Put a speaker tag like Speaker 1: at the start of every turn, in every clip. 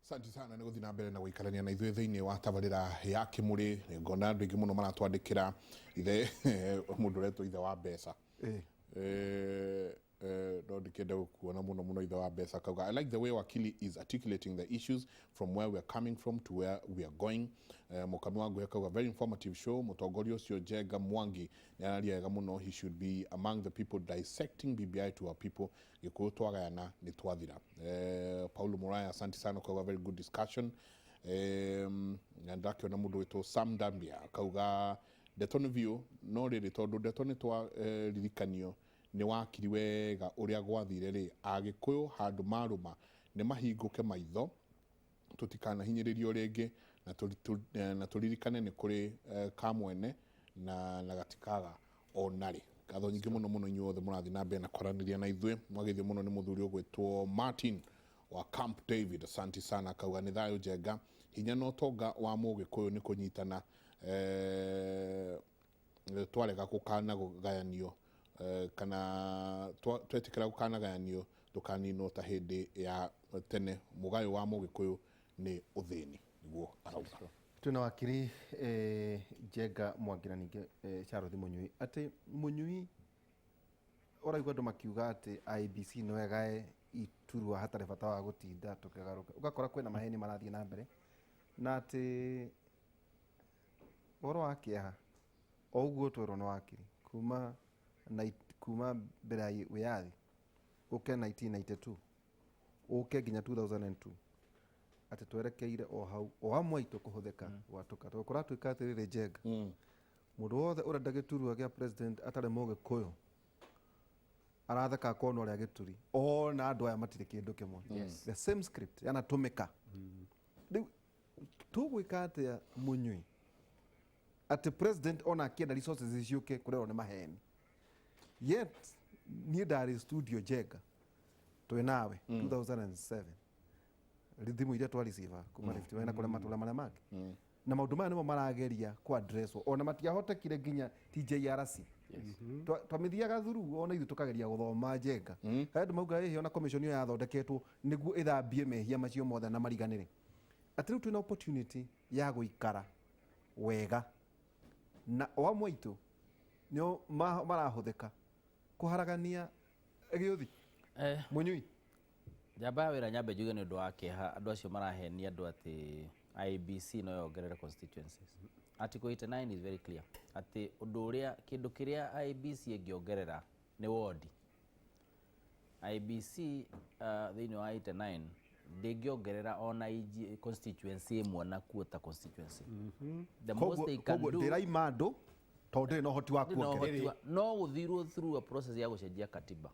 Speaker 1: Asante sana nĩ gũthiĩ na mbere na gũikarania na ithuĩ thĩinĩ wa tabarĩra ya Kĩmũrĩ. Ngona andũ aingĩ mũno maratwandĩkĩra ithe mũndũ ũretwo ithe wa mbeca. No ndikĩenda gũkuona mũno mũno ithe wa mbeca kauga, "I like the way Wakili is articulating the issues from where we are coming from to where we are going." Mũkami wa Nguhe kauga, "Very informative show. Mũtongoria ũcio Njenga Mwangi nĩ araria wega mũno. He should be among the people dissecting BBI to our people. Gĩkũyũ twagayana nĩ twathira." Paulo Muraya, asante sana, kauga, "Very good discussion." Na ndakĩona mũndũ wĩtwo Sam Dambia akauga ndeto nĩ biũ, no rĩrĩ tondũ ndeto nĩ twaririkanio nĩ wakiri wega ũrĩa gwathire rĩ, Agĩkũyũ handũ marũma nĩ mahingũke maitho, tũtikanahinyĩrĩrio rĩngĩ na tũririkane nĩ kũrĩ kamwene na gatikaga onarĩ. Ngatho nyingĩ mũno mũno inyuothe mũrathiĩ na mbere na kwaranĩria na ithuĩ. Mwagĩthio mũno nĩ mũthuri ũgwĩtwo Martin wa Camp David, asante sana, akauga nĩ thayũ Njenga, hinya na ũtonga wa Mũgĩkũyũ nĩ kũnyitana, twarega gũkanagayanio kana twetĩkĩra gũkanagayanio tũkaninwo ta hĩndĩ ya tene. Mũgayo wa Mũgĩkũyũ nĩ ũthĩni, nĩguo arauga.
Speaker 2: Twĩna wakiri Njenga Mwangi na ningĩ Charles Mũnyui, atĩ Mũnyui ũraigua andũ makiuga atĩ IEBC no ĩgae iturwa hatarĩ bata wa gũtinda tũkĩgarũka, ũgakora kwĩna maheni marathiĩ na mbere, na atĩ ũhoro wa kĩeha o ũguo twerwo nĩ wakiri kuma mbere ya wĩyathi ũke 1992 ũke nginya 2002, atĩ twerekeire o hau o amwe aitũ kũhũthĩka gwatũka, tondũ kũratuĩka atĩrĩrĩ, Njenga, mũndũ wothe ũrenda gĩturwa gĩa president atarĩ Mũgĩkũyũ aratheka akona ũrĩa gĩturi ona andũ aya matirĩ kĩndũ kĩmwe. The same script yanatũmĩka. Rĩu tũgwĩka atĩa, Mũnyui, atĩ president ona akĩenda resources ciũke kũrerwo nĩ maheni? Yet niĩ ndarĩ studio, Njenga, twĩ nawe 2007, thimũ iria twareceive kuma Rift Valley na kũrĩa matũra marĩa mangĩ, na maũndũ maya nĩmo marageria ku address ona matiahotekire nginya TJRC. Twamĩthiaga thuru ona ithuĩ tũkageria gũthoma, Njenga. Harĩ andũ mauga ĩhĩ ona commission ĩyo yathondeketwo nĩguo ĩthambie mehia macio mothe na mariganĩre, atĩ rĩu twĩna opportunity ya gũikara wega na o amwe aitũ nĩo marahũthĩka kũharagania gĩũthi. Mũnyui.
Speaker 3: Njamba ya wĩra, nyambe njuge nĩ ũndũ wa kĩeha andũ acio marahenia andũ atĩ IEBC no yongerere constituencies. Article 89 is very clear atĩ ũndũ ũrĩa kĩndũ kĩrĩa IEBC ĩngĩongerera nĩ wodi. IEBC thĩinĩ wa 89 ndĩngĩongerera ona constituency ĩmwe na quota constituency.
Speaker 2: The most they can koguo do ndĩraima andũ tondũ ndĩrĩ na ũhoti wa
Speaker 3: ndĩ na
Speaker 2: kuongerera.
Speaker 3: Ũhoti no gũthirwo through a process ya gũcenjia katiba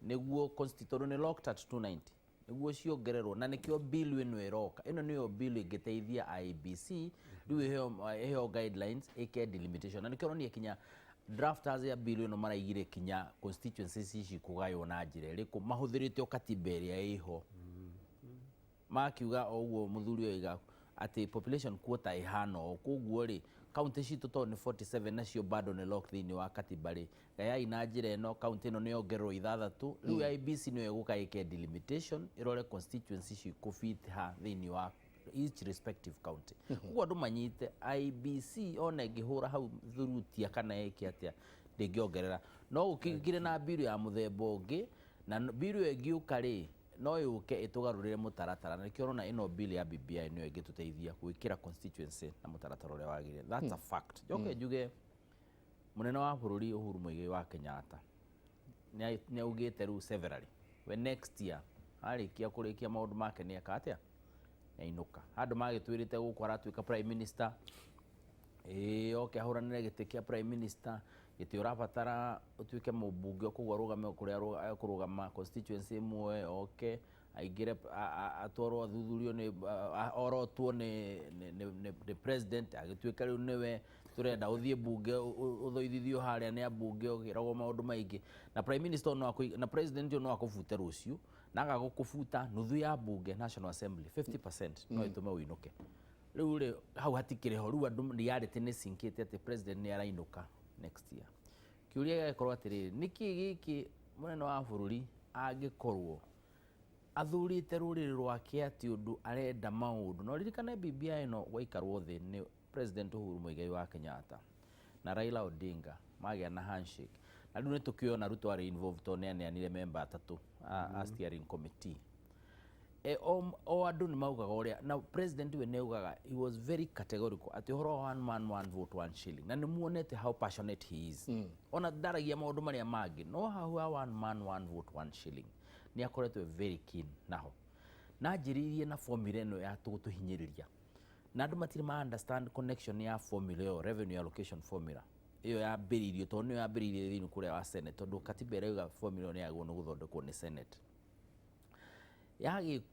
Speaker 3: nĩguo tondũ nĩ locked at 290 nĩguo ciongererwo, na nĩkĩo bill ĩno ĩroka. Ĩno nĩyo bill ĩngĩteithia IEBC rĩu ĩheo guidelines ĩke delimitation, na nĩkĩo ũronire kinya drafters ya bill ĩno maraigire kinya constituencies ici kũgaywo na njĩra ĩrĩkũ mahũthĩrĩte o katiba ĩrĩa ĩho, makiuga o ũguo mũthuri ũyũ oiga atĩ population quota ĩhana ũũ. Koguo rĩ, kaunti citũ tondũ nĩ 47 nacio bado nĩ lock thĩinĩ wa katiba rĩ, gayai na njĩra ĩno, kaunti ĩno nĩ yongererwo ithathatũ. Rĩu IEBC nĩyo ĩgũka ĩke delimitation, ĩrore constituency cikũfit ha thĩinĩ wa each respective county. Koguo andũ manyite IEBC ona ĩngĩhũra hau thurutia kana ĩke atĩa, ndĩngĩongerera. No gũkĩgire na bill ya mũthemba ũngĩ, na bill ĩyo ĩngĩũka rĩ, no yũke ĩtũgarũrĩre mũtaratara, na nĩkĩo ũrona ĩno bill ya BBI nĩyo ĩngĩtũteithia gwĩkĩra constituency na mũtaratara ũrĩa wagĩrĩire. That's a fact. Njoke njuge mũnene wa bũrũri Uhuru Muigai wa Kenyatta nĩ augĩte rĩu severally we next year arĩkia kũrĩkia maũndũ make nĩ eka atĩa, nĩ ainũka. Handũ magĩtwĩrĩte gũkũ aratuĩka prime minister, ĩĩ, oke ahũranĩre gĩtĩ kĩa prime minister, gĩtĩ ũrabatara ũtuĩke mũmbunge, koguo arũgame kũrĩa ekũrũgama constituency ĩmwe, oke aingĩre atwarwo athuthurio nĩ orotwo nĩ president, agĩtuĩka rĩu nĩwe tũrenda ũthiĩ mbunge ũthoithithio harĩa nĩ ambunge ũkĩragwo maũndũ maingĩ na prime minister no na president ũyũ no akũbute rũciũ, na aga gũkũbuta nuthu ya mbunge, National Assembly 50%, no ĩtũme ũinũke. Rĩu rĩ, hau hatikĩrĩ ho. Rĩu andũ reality nĩ sinkĩte atĩ president nĩ arainũka next year. Kĩũria gĩgakorwo atĩrĩrĩ, nĩkĩ gĩkĩ mũnene wa bũrũri angĩkorwo Athurĩte rũrĩrĩ rwake atĩ ũndũ arenda maũndũ. Na ũririkane BBI ĩno gwaikarwo thĩ nĩ President Uhuru Muigai wa Kenyatta na Raila Odinga magĩa na handshake, na rĩu nĩ tũkĩona Ruto arĩ involved tondũ nĩ aneanire member atatũ a steering committee. O andũ nĩ maugaga ũrĩa na president we nĩ augaga, he was very categorical atĩ ũhoro wa one man, one vote, one shilling, na nĩ muonete how passionate he is. Ona ndaragia maũndũ marĩa mangĩ, no hau ha one man, one vote, one shilling nĩ akoretwo very keen naho, na anjĩrĩirie na formula ĩno ya tũgũtũhinyĩrĩria, na andũ matirĩ ma understand connection ya formula ĩyo, revenue allocation formula ĩyo yambĩrĩirio tondũ nĩyo yambĩrĩirie thĩinĩ kũrĩa wa Senate, tondũ katiba ĩrauga formula ĩyo nĩ yagĩrĩirwo nĩ gũthondekwo nĩ Senate.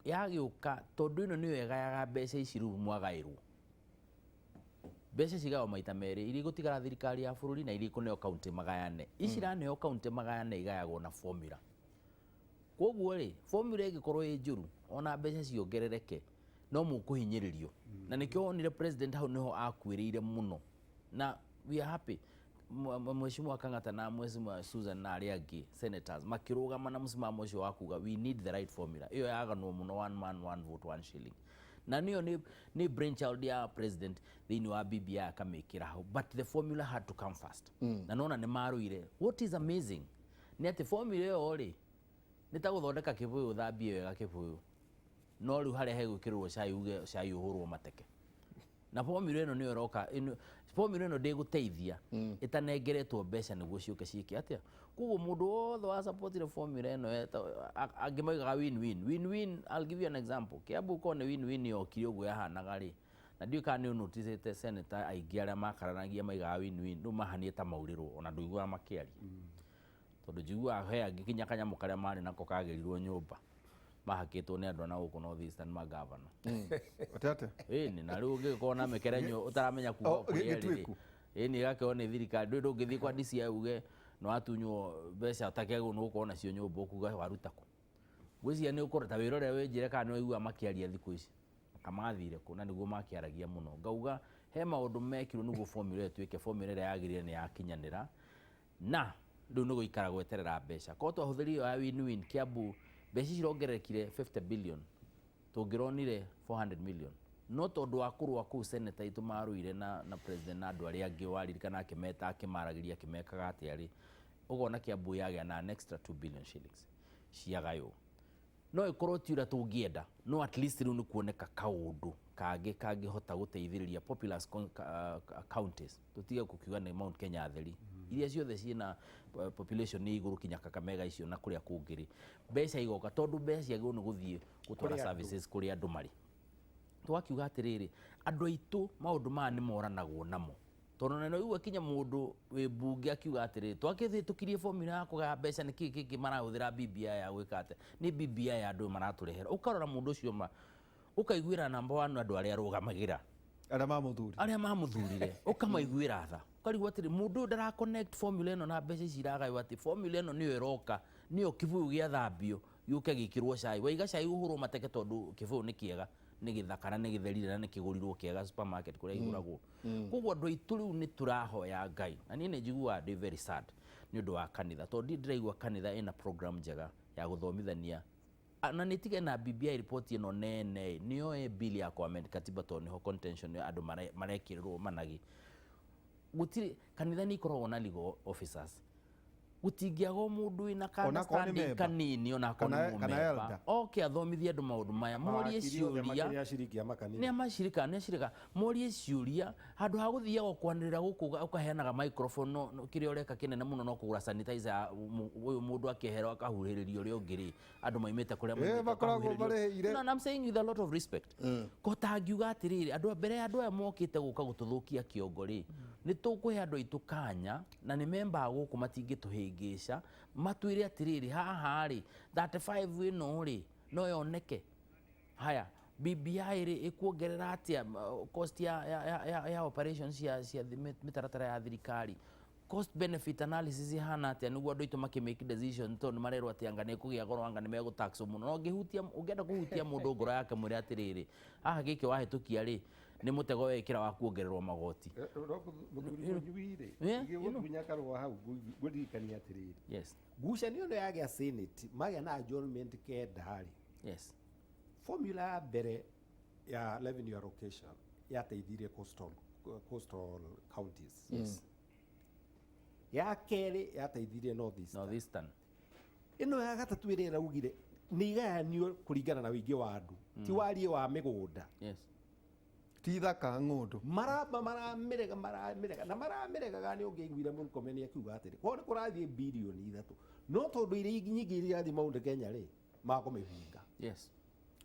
Speaker 3: Yagĩũka tondũ ĩno nĩyo ĩgayaga mbeca ici. Rĩu mwagaĩrwo mbeca cigaywo maita merĩ, iria igũtigara thirikari ya bũrũri na iria ikũneo kaunti magayane. Ici iraneo kaunti magayane igayagwo na formula. Koguo rĩ, formula ĩngĩkorwo ĩ njũru, ona mbeca ciongerereke no mũkũhinyĩrĩrio, na nĩkĩo wonire president hau nĩho akuĩrĩire mũno. Na we are happy Mheshimiwa Kang'ata na Mheshimiwa Susan na arĩa angĩ senators makĩrũgama na mũsimamo ũcio wa kuga we need the right formula ĩyo yaganwo mũno, one man, one vote, one shilling, na nĩyo nĩ brainchild ya president thĩinĩ wa BBI akamĩkĩra hau, but the formula had to come first. Na nona nĩ marũire. What is amazing nĩ atĩ formula ĩyo rĩ, nĩ ta gũthondeka kĩbũyũ, ũthambie wega kĩbũyũ, no rĩu harĩa hegwĩkĩrĩrwo cai, uge cai ũhũrwo mateke. Na formula ĩno nĩyo ĩroka formula ĩno ndĩgũteithia ĩtanengeretwo mbeca nĩguo ciũke ciĩke atĩa. Koguo mũndũ wothe wa supportire formula ĩno angĩ maugaga win win win win. I'll give you an example. Kiambu korwo nĩ win win yokire ũguo yahanaga rĩ, na ndiũĩ kana nĩ ũnoticĩte senator aingĩ arĩa makaranagia maigaga win win, rĩu mahanie ta maurĩrwo, ona ndũiguaga makĩaria, tondũ njiguaga he angĩ kinya kanyamũ karĩa marĩ nako kagĩrirwo nyũmba mahakĩtwo nĩ andũ a na gũkũ North Eastern magavana.
Speaker 2: Atĩ?
Speaker 3: Ĩni, na rĩu ũngĩgĩkorwo na mĩkerenyo ũtaramenya kuma
Speaker 2: Oh,
Speaker 3: kũrĩa ĩrĩ rĩ,
Speaker 2: gĩtuĩku.
Speaker 3: Ĩni, ĩgakĩo nĩ thirikari. Ndũĩ ndũngĩthiĩ kwa DCI uge nĩ watunywo mbeca ũtakĩagĩrĩirwo nĩ gũkorwo nacio nyũmba, ũkuga waruta kũ. Ngwĩciria nĩ ũkũrora ta wĩra ũrĩa wĩnjĩre kana nĩ waigua makĩaria thikũ ici kamathire kũ, na nĩguo makĩaragia mũno. Ngauga he maũndũ mekirwo nĩguo formula ĩyo ĩtuĩke formula ĩrĩa yagĩrĩire, nĩ yakinyanĩra, na rĩu nĩ gũikara gweterera mbeca. Korwo twahũthĩrire ĩyo ya win win, Kiambu mbeca ici irongererekire 50 billion, tũngĩronire 400 million, no tondũ wa kũrũa kũu senator aitũ marũire na president na andũ arĩa angĩ, waririkana akĩmeta, akĩmaragĩria, akĩmekaga atĩa rĩ, ũkona Kiambu yagĩa na an extra 2 billion shillings ciagaywo. No ĩkorwo ti ũrĩa tũngĩenda, no at least rĩu nĩ kuoneka kaũndũ kangĩ kangĩhota gũteithĩrĩria populous counties. Tũtige gũkiuga nĩ Mount Kenya theri, iria ciothe ciĩna population nĩ igũrũ, kinya Kakamega icio na kũrĩa kũngĩ rĩ, mbeca igoka, tondũ mbeca ciagĩrĩirwo nĩ gũthiĩ gũtwara
Speaker 4: Kũrĩ andũ.
Speaker 3: services kũrĩa andũ marĩ. Twakiuga atĩrĩrĩ, andũ aitũ maũndũ maya nĩ moranagwo namo, tondũ na nĩwaigua kinya mũndũ wĩ mbunge akiuga atĩrĩrĩ, twakĩhĩtũkirie formula ya kũgaya mbeca, nĩ kĩĩ kĩngĩ marahũthĩra BBI ya gwĩka atĩa? Nĩ BBI ya andũ maratũrehera. Ũkarora mũndũ ũcio ma ũkaiguĩra namba one andũ arĩa arũgamagĩra,
Speaker 2: arĩa mamũthuri,
Speaker 3: arĩa mamũthurire, ũkamaiguĩra tha, ũkarigwo atĩrĩ, mũndũ ũyũ ndara connect formula ĩno na mbeca ici iragaywo, atĩ formula ĩno nĩyo ĩroka, nĩyo kĩbũyũ gĩathambio gĩũke gĩkĩrwo cai. Waiga cai ũhũrwo mateke tondũ kĩbũyũ nĩ kĩega, nĩ gĩthaka na nĩ gĩtherire na nĩ kĩgũrirwo kĩega supermarket kũrĩa igũragwo. Koguo andũ aitũ rĩu nĩ tũrahoya Ngai, na niĩ nĩ njiguaga ndĩ very sad nĩ ũndũ wa kanitha, tondũ ndirĩ ndĩraigua kanitha ĩna program njega ya gũthomithania. Na nĩ tige na BBI report ĩno nene, nĩyo ĩ bill ya kũ-amend katiba, tondũ nĩho contention ya andũ marekĩrĩrwo managi. Gũtirĩ kanitha nĩ ikoragwo na legal officers, gũtingĩaga o mũndũ wĩna ka
Speaker 2: Onakorwo nĩ
Speaker 3: understanding
Speaker 2: member.
Speaker 3: kanini, onakorwo nĩ
Speaker 2: Kana
Speaker 3: mũmemba,
Speaker 2: elder.
Speaker 3: oke athomithie andũ maũndũ maya, morie
Speaker 4: Mawakiri othe
Speaker 3: ciũria.
Speaker 4: makĩrĩ aciriki a makanitha.
Speaker 3: Nĩ amacirika, nĩ acirika, morie ciũria handũ ha gũthiaga kwanĩrĩra gũkũ ũkaheanaga microphone. No kĩrĩa ũreka kĩnene mũno no kũgũra sanitizer ya ũyũ mũndũ akĩherwo akahuhĩrĩria ũrĩa ũngĩ rĩ, andũ maimĩte kũrĩa maimĩte,
Speaker 2: Makoragwo
Speaker 3: ũkahuhĩrĩrio.
Speaker 2: marĩhĩire.
Speaker 3: No, and I'm saying with a lot of respect, ko tangiuga atĩrĩrĩ, andũ a mbere ya andũ aya mokĩte gũka gũtũthũkia kĩongo rĩ, nĩ tũkũhe andũ aitũ kanya, na nĩ memba a gũkũ matingĩtũhĩngĩca, matwĩre atĩrĩrĩ, haha rĩ, 35 ĩno rĩ, no yoneke haya BBI rĩ, ĩkuongerera atĩa cost ya operations cia mĩtaratara ya thirikari, cost benefit analysis ihana atĩa, nĩguo andũ aitũ makĩ make decision, tondũ nĩ marerwo atĩ anga nĩ kũgĩa goro, anga nĩ megũtaxwo mũno. No ũngĩhutia, ũngĩenda kũhutia mũndũ ngoro yake, mwĩre atĩrĩrĩ, haha gĩkĩ wahĩtũkia rĩ, nĩ mũtego wekĩra wa kuongererwo magoti.
Speaker 4: Mũthuri mũnyui rĩ,
Speaker 3: Yeah, you know.
Speaker 4: ngĩgũtunya karũa hau, ngũririkania atĩrĩrĩ, ngucanio ĩno yagĩa Senate, magĩa na adjournment kenda rĩ,
Speaker 3: Yes.
Speaker 4: Formula ya mbere ya revenue allocation yateithirie coastal counties.
Speaker 3: Yes.
Speaker 4: Ya kerĩ yateithirie north east.
Speaker 3: Northeastern.
Speaker 4: Ĩno ya gatatũ ĩrĩa ĩraugire nĩ igayanio kũringana na ũingĩ wa andũ, ti wariĩ wa mĩgũnda.
Speaker 3: Yes.
Speaker 2: Ti thaka ng'ũndũ.
Speaker 4: Maramba maramĩrega maramĩrega na maramĩregaga. Nĩ ũngĩaiguire Murkomen akiuga atĩrĩ, kwao nĩ kũrathiĩ 3 birioni, no tondũ iria nyingĩ irathiĩ Mount Kenya rĩ, makũmĩhinga.
Speaker 3: Yes.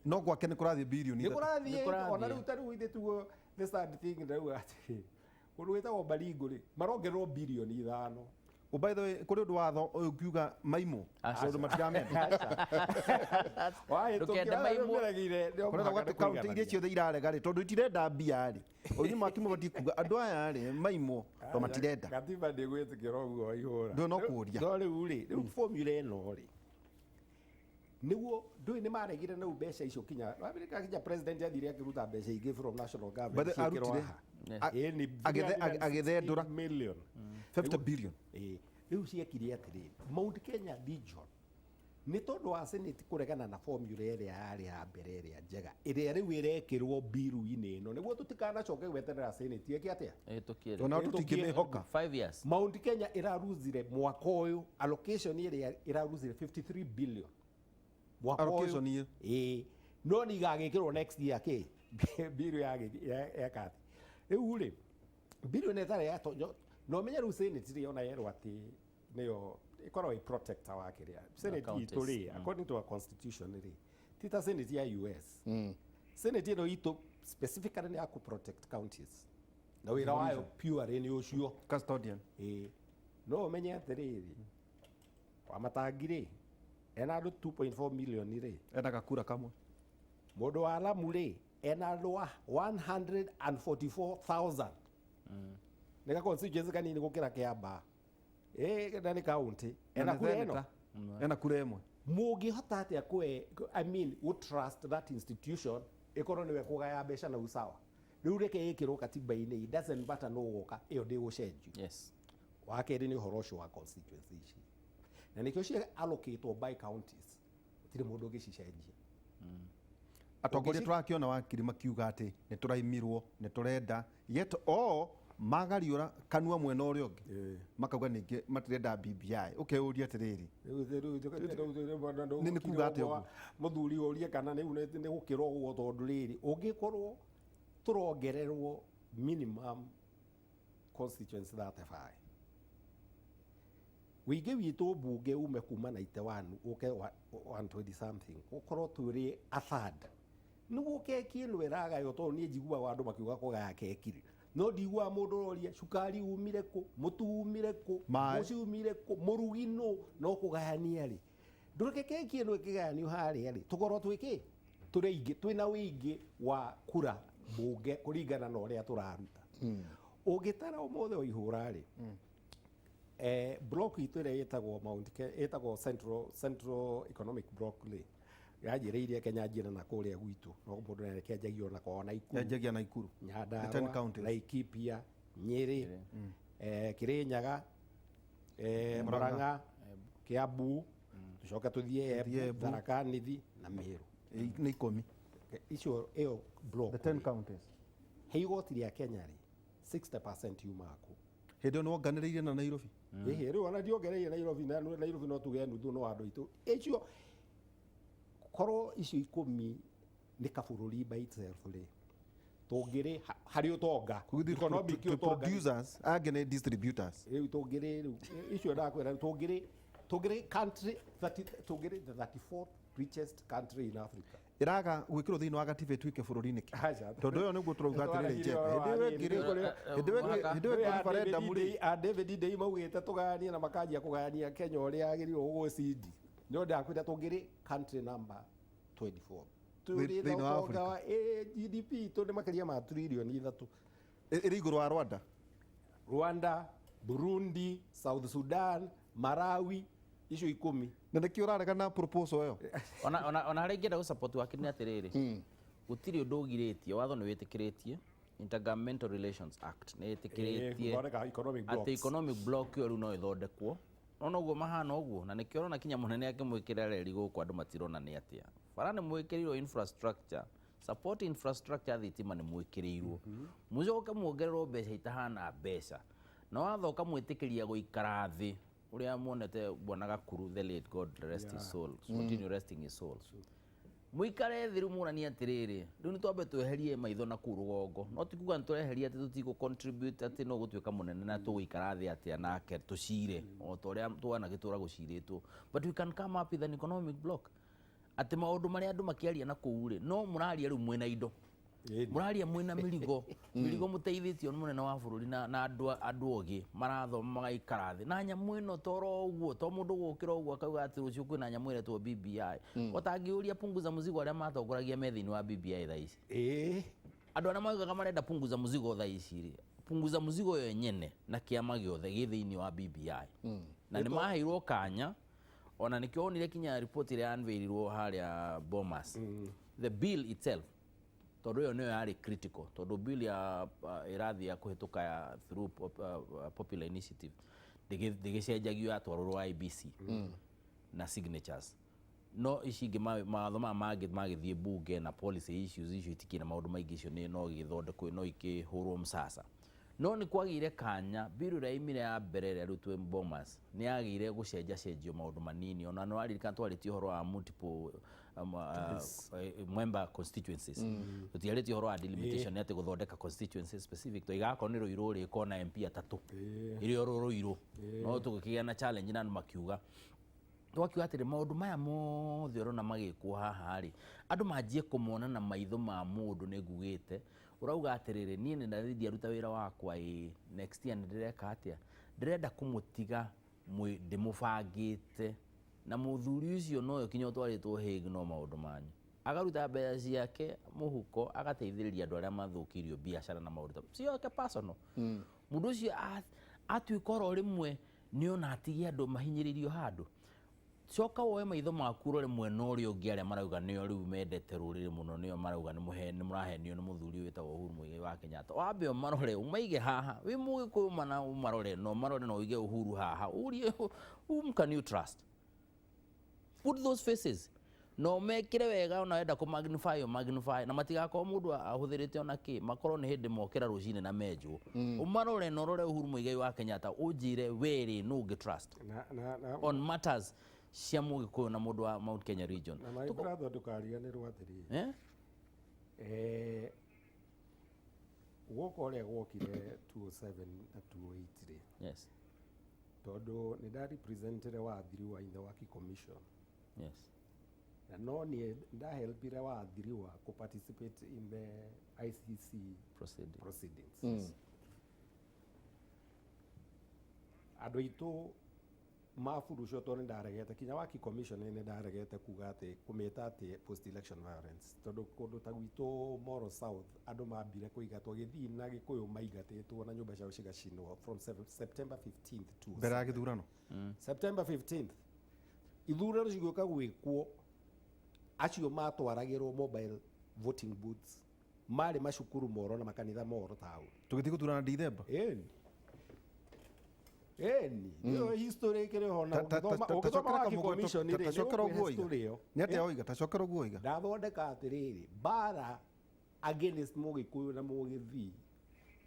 Speaker 2: No gwake nĩ kũrathiĩ birioni
Speaker 4: nĩ
Speaker 2: ithatũ.
Speaker 4: kũrathiĩ.
Speaker 3: Nĩ kũrathiĩ.
Speaker 4: Ona rĩu ta rĩu ithe tuo, the sad thing ndauga atĩrĩ, kũndũ gwĩtagwo Baringo rĩ, marongererwo 5 birioni.
Speaker 2: Oh, by the way, kũrĩ ũndũ watho ũyũ ũngiuga maimũ
Speaker 3: Aca.
Speaker 2: tondũ matiramenda.
Speaker 3: Ndũkende maimũ.
Speaker 2: Kũrĩa gwatĩ kaunti iria ciothe irarega rĩ, tondũ itirenda mbia rĩ, ũnyue mwaki mũbatiĩ kuga andũ aya rĩ maimũ tondũ matirenda.
Speaker 4: Gatiba ndĩgwĩtĩkĩra ũguo waihũra.
Speaker 2: Ndũĩ no kũũria.
Speaker 4: No rĩu rĩ, rĩu formula ĩno rĩ, nĩguo ndũĩ nĩ maregire na rĩu mbeca icio kinya wabirika kinya president athire akĩruta mbeca ingĩ from national government
Speaker 2: But
Speaker 4: ciĩkĩrwo
Speaker 2: arutire
Speaker 4: haha.
Speaker 3: Yes.
Speaker 4: Ĩĩ, nĩ
Speaker 2: Agĩthendũra.
Speaker 4: 316 million.
Speaker 2: 50 billion.
Speaker 4: Ĩĩ, rĩu ciekire atĩrĩrĩ, Mount Kenya region, nĩ tondũ wa Senate kũregana na formula ĩrĩa yarĩ ya mbere ĩrĩa njega, ĩrĩa rĩu ĩrekĩrwo biru-inĩ ĩno nĩguo tũtikanacoke gweterera Senate ĩke atĩa.
Speaker 3: Ĩtũkie.
Speaker 2: Ona tũtingĩmĩhoka.
Speaker 3: 5 years.
Speaker 4: Mount Kenya ĩraruzire mwaka ũyũ allocation ĩrĩa ĩraruzire 53 billion mwaka ũyũ.
Speaker 2: Allocation ĩyo.
Speaker 4: Ĩĩ, no nĩ igagĩkĩrwo next year kĩ biru ya ya atĩ rĩu rĩ bilioni ĩtarĩ yatonyo na ũmenye rĩu Senate rĩ, ona yerwo atĩ nĩyo ĩkoragwo ĩ protector wa kĩrĩa Senate
Speaker 3: counties.
Speaker 4: itũ rĩ, according to our constitution rĩ, ti ta Senate ya US. Senate ĩno itũ specifically nĩ ya kũ protect counties na wĩra wayo purely nĩ ũcio.
Speaker 2: Custodian.
Speaker 4: Ĩĩ, no ũmenye atĩrĩrĩ, wa matangi rĩ, ena andũ 2.4 million rĩ.
Speaker 2: Ena gakura kamwe.
Speaker 4: Mũndũ wa Lamu rĩ, ena andũ a 144,000, nĩ ga constituency kanini gũkĩra Kĩambaa. Ĩ, na nĩ county ena
Speaker 2: Na nĩ
Speaker 4: kura ĩno.
Speaker 2: senator. Ena kura ĩmwe.
Speaker 4: Mũngĩhota atĩa kwe, I mean, gũ trust that institution ĩkorwo nĩwe kũgaya mbeca na usawa? Rĩu reke ĩkĩrwo katiba-inĩ, it doesn't matter no ũgoka ĩyo ndĩgũcenjio. Wa kerĩ nĩ ũhoro ũcio wa constituency ici, na nĩkĩo cia allocatwo by counties, gũtirĩ mũndũ ũngĩcicenjia.
Speaker 2: Atongoria tũrakĩona wakiri makiuga atĩ nĩ tũraimirwo, nĩ tũrenda, yet o magariũra kanua mwena ũrĩa ũngĩ makauga ningĩ matirenda BBI. Ũkeyũria atĩrĩrĩ, Nĩ kuga atĩa ũguo?
Speaker 4: Mũthuri ũrie kana rĩu nĩ gũkĩrwo ũguo, tondũ rĩrĩ ũngĩkorwo tũrongererwo minimum constituency 35, wĩingĩ witũ mbunge ume kuma 91 ũke 120 something, ũkorwo twĩrĩ a third, nĩguo keki ĩno ĩragaywo, tondũ niĩ njiguaga andũ makiuga kũgaya keki rĩ, no ndiguaga mũndũ ũroria cukari umire kũ, mũtu umire kũ,
Speaker 2: Maĩ.
Speaker 4: mũci umire kũ, mũrugi nũ, no kũgayania rĩ, ndũreke keki ĩno ĩkĩgayanio harĩa rĩ, tũkorwo twĩkĩ tũrĩ aingĩ, twĩna wĩingĩ wa kura mbunge kũringana na ũrĩa tũraruta. Ũngĩtara ũmũthĩ wa ihũra rĩ, block itũ ĩrĩa ĩtagwo Mount ĩtagwo Central Economic Block rĩ, yanjĩrĩirie Kenya njĩra na kũrĩa gwitũ, no mũndũ nĩakenjagia ona kwao Naikuru.
Speaker 2: Yanjagia Naikuru. The 10
Speaker 4: Nyandarua,
Speaker 2: counties.
Speaker 4: Laikipia, Nyeri, Kirinyaga, Murang'a, Kiambu, tucoke tũthiĩ
Speaker 2: Tũthiĩ
Speaker 4: Embu,
Speaker 2: Embu.
Speaker 4: Tharaka Nithi na Meru.
Speaker 2: Nĩ 10.
Speaker 4: Icio ĩyo block
Speaker 2: The 10
Speaker 4: rĩ,
Speaker 2: counties.
Speaker 4: he igoti rĩa Kenya rĩ, 60% yumaga kũu.
Speaker 2: Hĩndĩ ĩyo nĩ wonganĩrĩire na Nairobi.
Speaker 4: Ĩhĩ, rĩu ona ndiongereire Nairobi, na Nairobi no tuge nuthu no andũ aitũ icio, korwo icio 10 nĩ kabũrũri by itself rĩ, tũngĩrĩ harĩ ũtonga economic
Speaker 2: To
Speaker 4: ũtonga.
Speaker 2: producers angĩ nĩ distributors.
Speaker 4: Rĩu tũngĩrĩ, rĩu icio ndakwĩra, tũngĩrĩ country 30, tũngĩrĩ the 34th richest country in Africa.
Speaker 2: Ĩraga gwĩkĩrwo thĩinĩ wa gatiba ĩtuĩke bũrũri nĩkĩ?
Speaker 4: Aca.
Speaker 2: Tondũ ĩyo nĩguo tũrauga atĩrĩrĩ, Njembe, hĩndĩ ĩyo ĩngĩ hĩndĩ ĩyo hĩndĩ ĩyo ĩngĩ referendum rĩ,
Speaker 4: a David Ndei maugĩte tũgayanie na makanjia kũgayania Kenya ũrĩa yagĩrĩirwo gũgũcindi, no ndakwĩra tũngĩrĩ country number 24. Tũrĩ na
Speaker 2: Thĩinĩ wa
Speaker 4: ũtonga wa GDP itũ nĩ makĩria ma 3 trillion.
Speaker 2: Ĩrĩ igũrũ wa Rwanda.
Speaker 4: Rwanda, Burundi, South Sudan, Malawi, icio 10.
Speaker 2: Na nĩkĩo ũrarega na proposal ĩyo.
Speaker 3: Ona harĩa ingĩenda gũsupport wakiri nĩ atĩrĩrĩ, gũtirĩ ũndũ ũgirĩtie, watho nĩ wĩtĩkĩrĩtie, Intergovernmental Relations Act nĩ ĩtĩkĩrĩtie
Speaker 4: Gũthondeka economic
Speaker 3: atĩ
Speaker 4: blocks.
Speaker 3: Economic block ĩyo rĩu no ĩthondekwo. Nona ũguo mahana ũguo, na nĩkĩo ũrona kinya mũnene akĩmwĩkĩra reri gũkũ andũ matirona nĩ atĩa. Bara nĩ mwĩkĩrĩirwo infrastructure, support infrastructure thitima nĩ mwĩkĩrĩirwo. Mũcoke muongererwo mbeca itahana mbeca. Na watho ũkamwĩtĩkĩria gũikara thĩ ũrĩa muonete Bwana Gakuru, the late God rest his soul, continue resting his soul. Muikare thĩ rĩu mũranie atĩrĩrĩ, rĩu nĩ twambe tweherie maitho na kũu rũgongo, no ti kuga nĩ tũreheria atĩ tũtigũ contribute atĩ no gũtuĩka mũnene na tũgũikara thĩ atĩa nake tũcire o ta ũrĩa twanagĩtũra gũcirĩtwo, but we can come up with an economic block atĩ maũndũ marĩa andũ makĩaria na kũu rĩ, no mũraria rĩu mwĩna indo, mũraria mwĩna mĩrigo, mĩrigo mũteithĩtio nĩ mũnene wa bũrũri na andũ ogĩ marathoma magaikara thĩ na nyamũ ĩno toro ũguo, to mũndũ gũkĩra ũguo akauga atĩ rũciũ kwĩna nyamũ ĩretwo BBI. Ũtangĩũria punguza mzigo arĩa matongoragia me thĩinĩ wa BBI thaa ici. Andũ arĩa maugaga marenda punguza mzigo thaa ici rĩ, punguza mzigo yo nyene na kĩama gĩothe gĩ thĩinĩ wa BBI. Na nĩ maheirwo kanya, ona nĩkĩo wonire kinya report ĩrĩa unveilirwo harĩa Bomas. The bill itself, tondũ ĩyo nĩyo yarĩ critical, tondũ bill ya ĩrathiĩ ya kũhĩtũka ya through popular initiative ndĩgĩcenjagio yatwarwo IBC na signatures. No ici ingĩ mawatho maya mangĩ magĩthiĩ bunge na policy issues icio itikĩrĩ na maũndũ maingĩ, icio nĩ no igĩthondekwo, no ikĩhũrwo msasa. No nĩ kwagĩire kanya, bill ĩrĩa yaumire ya mbere ĩrĩa rĩu twĩ Bomas nĩ yagĩire gũcenjacenjio maũndũ manini. Ona nĩ waririkana twarĩtie ũhoro wa multiple member constituencies. Tũtiarĩtie ũhoro wa delimitation atĩ gũthondeka constituencies specific, twaigaga akorwo nĩ Rũirũ rĩ ĩkorwo na MP atatũ ĩrĩ oro Rũirũ. No tũgĩkĩgĩa na challenge na andũ makiuga, twakiuga atĩrĩ maũndũ maya mothe ũrona magĩkwo haha rĩ, andũ manjie kũmona na maitho ma mũndũ. Nĩ ngugĩte ũrauga atĩrĩrĩ, niĩ nĩ ndathi ndiaruta wĩra wakwa ĩ next year nĩ ndĩreka atĩa, ndĩrenda kũmũtiga ndĩmũbangĩte na mũthuri ũcio noyo kinya ũtwarĩtwo Hague no maũndũ manyu, akaruta mbeca ciake mũhuko agateithĩrĩria andũ arĩa mathũkĩirio biacara na maũndũ ta ciake personal. Mũndũ ũcio atuĩka oro rĩmwe nĩona atige andũ mahinyĩrĩirio handũ. Coka woe maitho maku ũrore mwena ũrĩa ũngĩ, arĩa marauga nĩo rĩu mendete rũrĩrĩ mũno, nĩo marauga nĩ mũrahenio nĩ mũthuri wĩtagwo Uhuru Muigai wa Kenyatta. Wambe ũmarore ũmaige haha, wĩ mũgĩkũyũ mana ũmarore na ũmarore na ũige Uhuru haha, ũrie whom can you trust? Put those faces na ũmekĩre wega, ona wenda kũ magnify magnify, na matigakorwo mũndũ ahũthĩrĩte ona kĩ, makorwo nĩ hĩndĩ mokĩra rũcinĩ na menjwo. Ũmarore na ũrore Uhuru Muigai wa Kenyatta, ũnjĩre we rĩ nũ ũngĩ trust on matters cia mũgĩkũyũ na mũndũ wa Mount Kenya region.
Speaker 4: Na my brother, ndũkariganĩrwo atĩrĩrĩ,
Speaker 3: Eh?
Speaker 4: Guoka ũrĩa gwokire 207 na 208 rĩ, tondũ nĩ ndarepresentire Wathiriwa in the Waki Commission, na no niĩ ndahelpire Wathiriwa kũ participate in the ICC
Speaker 3: proceeding.
Speaker 4: Proceedings. Andũ aitũ maburucwo tondũ nĩ ndaregete kinya Waki Commission, nĩ ndaregete kuga atĩ kũmĩta atĩ post election violence, tondũ kũndũ ta gwitũ Moro South andũ mambire kũingatwo gĩthii na Gĩkũyũ, maingatĩtwo na nyũmba ciao cigacinwo from September 15th to
Speaker 2: mbere ya gĩthurano.
Speaker 4: September 15th ithurano cigĩũka gwĩkwo, acio matwaragĩrwo mobile voting booths marĩ macukuru moro na makanitha moro taũni.
Speaker 2: Tũgĩthiĩ gũthurana Dithemba.
Speaker 4: Ĩni, ĩni, ĩyo history ĩkĩrĩ ho na ũgĩthoma Waki Commission rĩ,
Speaker 2: tacokera
Speaker 4: nĩ
Speaker 2: ũguo
Speaker 4: ũkwĩhe
Speaker 2: oiga.
Speaker 4: story ĩyo.
Speaker 2: Nĩ atĩa oiga? Tacokera ũguo oiga.
Speaker 4: Ndathondeka atĩrĩrĩ, mbara against mũgĩkũyũ na mũgĩthii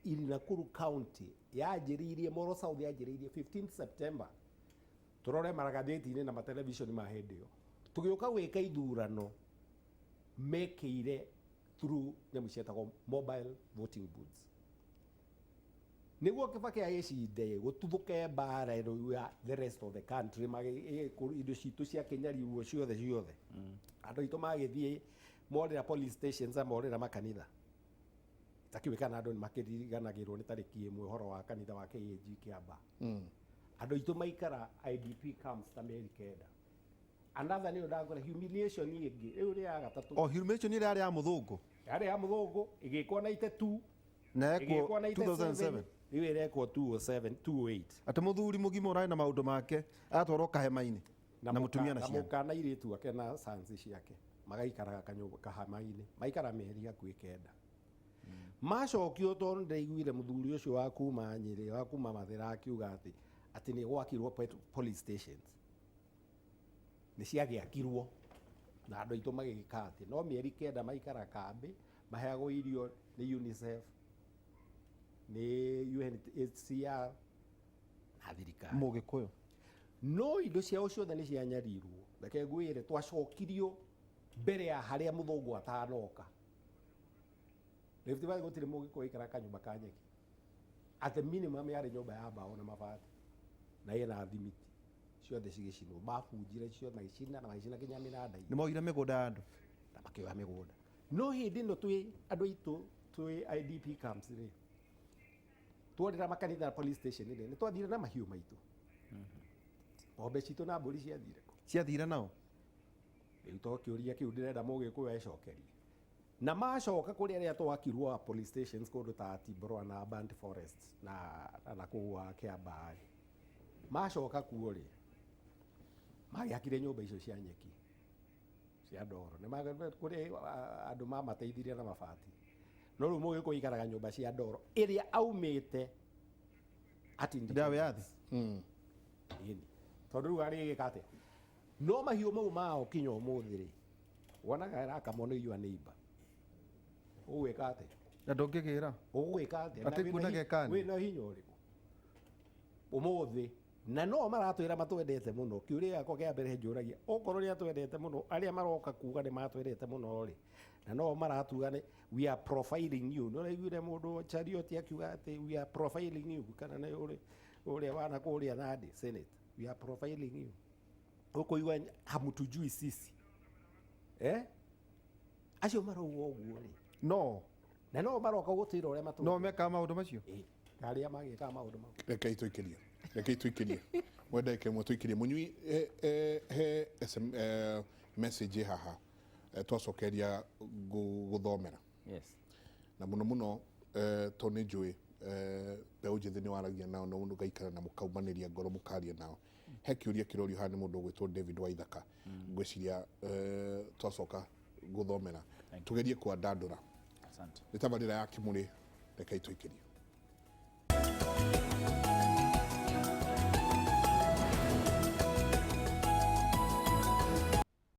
Speaker 4: in Nakuru County yanjĩrĩirie Moro South, yanjĩrĩirie 15 September. Tũrore maragathĩti-inĩ na matelevision ma hĩndĩ ĩyo. Tũgĩũka gwĩka ithurano mekĩire through nyamũ cietagwo mobile voting booths nĩguo Kibaki agĩcinde, gũtuthũke mbara ĩno ya the rest of the country, indo citũ cia kĩnyarirwo ciothe ciothe. Andũ aitũ magĩthiĩ morĩra police stations na morĩra makanitha, itakĩũĩ kana andũ nĩ makĩriganagĩrwo nĩ tarĩki ĩmwe ũhoro wa kanitha wa KAG Kĩamba. Andũ aitũ maikara IDP camps ta mĩeri 9. Another nĩyo ndakora humiliation ĩngĩ rĩu rĩ ya gatatũ.
Speaker 2: O humiliation ĩrĩa yarĩ ya mũthũngũ.
Speaker 4: Yarĩ ya mũthũngũ ĩgĩkwo 92,
Speaker 2: na
Speaker 4: ĩgĩkwo
Speaker 2: ekwo
Speaker 4: 97,
Speaker 2: 2007,
Speaker 4: rĩu ĩrekwo 207, 208.
Speaker 2: Atĩ mũthuri mũgima ũrarĩ na maũndũ make agatwarwo kahema-inĩ na mũtumia na
Speaker 4: na
Speaker 2: ciana.
Speaker 4: Mũka na irĩtu ake na sansi ciake magaikaraga kanyũmba kahama-inĩ, maikara mĩeri hakuhĩ 9 macokio, tondũ ndaiguire mũthuri ũcio wa kuma Nyĩrĩ, wa kuma Mathĩra, akiuga atĩ Atĩ nĩ gwakirwo police stations, nĩ ciagĩakirwo na andũ aitũ magĩka atĩ no mĩeri 9 maikara kambĩ, maheagwo irio nĩ UNICEF, nĩ UNHCR na thirikari.
Speaker 2: Mũgĩkũyũ.
Speaker 4: No indo ciao ciothe nĩ cianyarirwo. Reke ngwĩre, twacokirio mbere ya harĩa mũthũngũ atanoka. Rift Valley gũtirĩ mũgĩkũyũ aikara kanyũmba ka nyeki. At the minimum yarĩ nyũmba ya mbaũ na mabati na ĩna thimiti, ciothe cigĩcinwo. Mabunjire ciothe, magĩcina na magĩcina nginya mĩnanda-inĩ.
Speaker 2: Nĩ moire mĩgũnda ya andũ.
Speaker 4: Na makĩoya mĩgũnda. No hĩndĩ ĩno twĩ andũ aitũ twĩ IDP camps rĩ, tworĩra makanitha na police station rĩ, nĩ twathire na mahiũ maitũ, ng'ombe citũ na mbũri ciathire kũ?
Speaker 2: Ciathire nao.
Speaker 4: Rĩu to kĩũria kĩu ndĩrenda mũgĩkũyũ ecokerie. Na macoka kũrĩ arĩa twakirwo wa police stations kũndũ ta Timboroa na Burnt Forest na kũu wa Kĩambaa rĩ, macoka kuo rĩ, magĩakire nyũmba icio cia nyeki cia ndoro. Nĩ kũrĩ andũ mamateithirie na mabati, no rĩu mũgĩkũyũ ikaraga nyũmba cia ndoro ĩrĩa aumĩte at
Speaker 2: Ndĩa wĩyathi.
Speaker 4: Ĩni. Tondũ rĩu arĩgĩka atĩa? No mahiũ mau mao kinya ũmũthĩ rĩ, wonaga ĩrakamwo nĩ your neighbor, ũgwĩka atĩa?
Speaker 2: Na ndũngĩgĩra.
Speaker 4: Ũgwĩka atĩa? Na
Speaker 2: Atĩ
Speaker 4: wĩna
Speaker 2: kuona gekani?
Speaker 4: Wĩna hinya ũrĩkũ ũmũthĩ? Na no maratwĩra matwendete mũno. Kĩũria gĩakwa kĩa mbere njũragia, okorwo nĩ atwendete mũno, arĩa maroka kuga nĩ matwendete mũno rĩ, na no maratuga nĩ "we are profiling you". Nĩ ũraiguire mũndũ Charioti akiuga atĩ "we are profiling you", kana nĩ ũrĩa wana kũrĩa Nandi Senate, "We are profiling you"? Ũkũigua hamtujui sisi, eh? Acio marauga ũguo rĩ,
Speaker 2: No.
Speaker 4: na no maroka gũtwĩra ũrĩa matwendete.
Speaker 2: No mekaga maũndũ macio.
Speaker 4: Ĩ, arĩa magĩkaga maũndũ mau.
Speaker 1: Rekei tũikĩrie, rekei tũikĩrie mwe ndagĩka ĩmwe tũikĩrie mũnyui. He SM, message ĩ haha, twacokeria gũthomera. Na mũno mũno, tondũ nĩ njũĩ mbeũ njĩthĩ nĩ waragia nao na mũgaikara na mũkaumanĩria ngoro mũkaria nao. He kĩũria kĩrorio haha nĩ mũndũ ũgwĩtwo David Waithaka. Ngwĩciria twacoka gũthomera tũgerie kwandandũra.
Speaker 3: Asante.
Speaker 1: Nĩ tabarĩra ya Kĩmũrĩ, rekei tũikĩrie.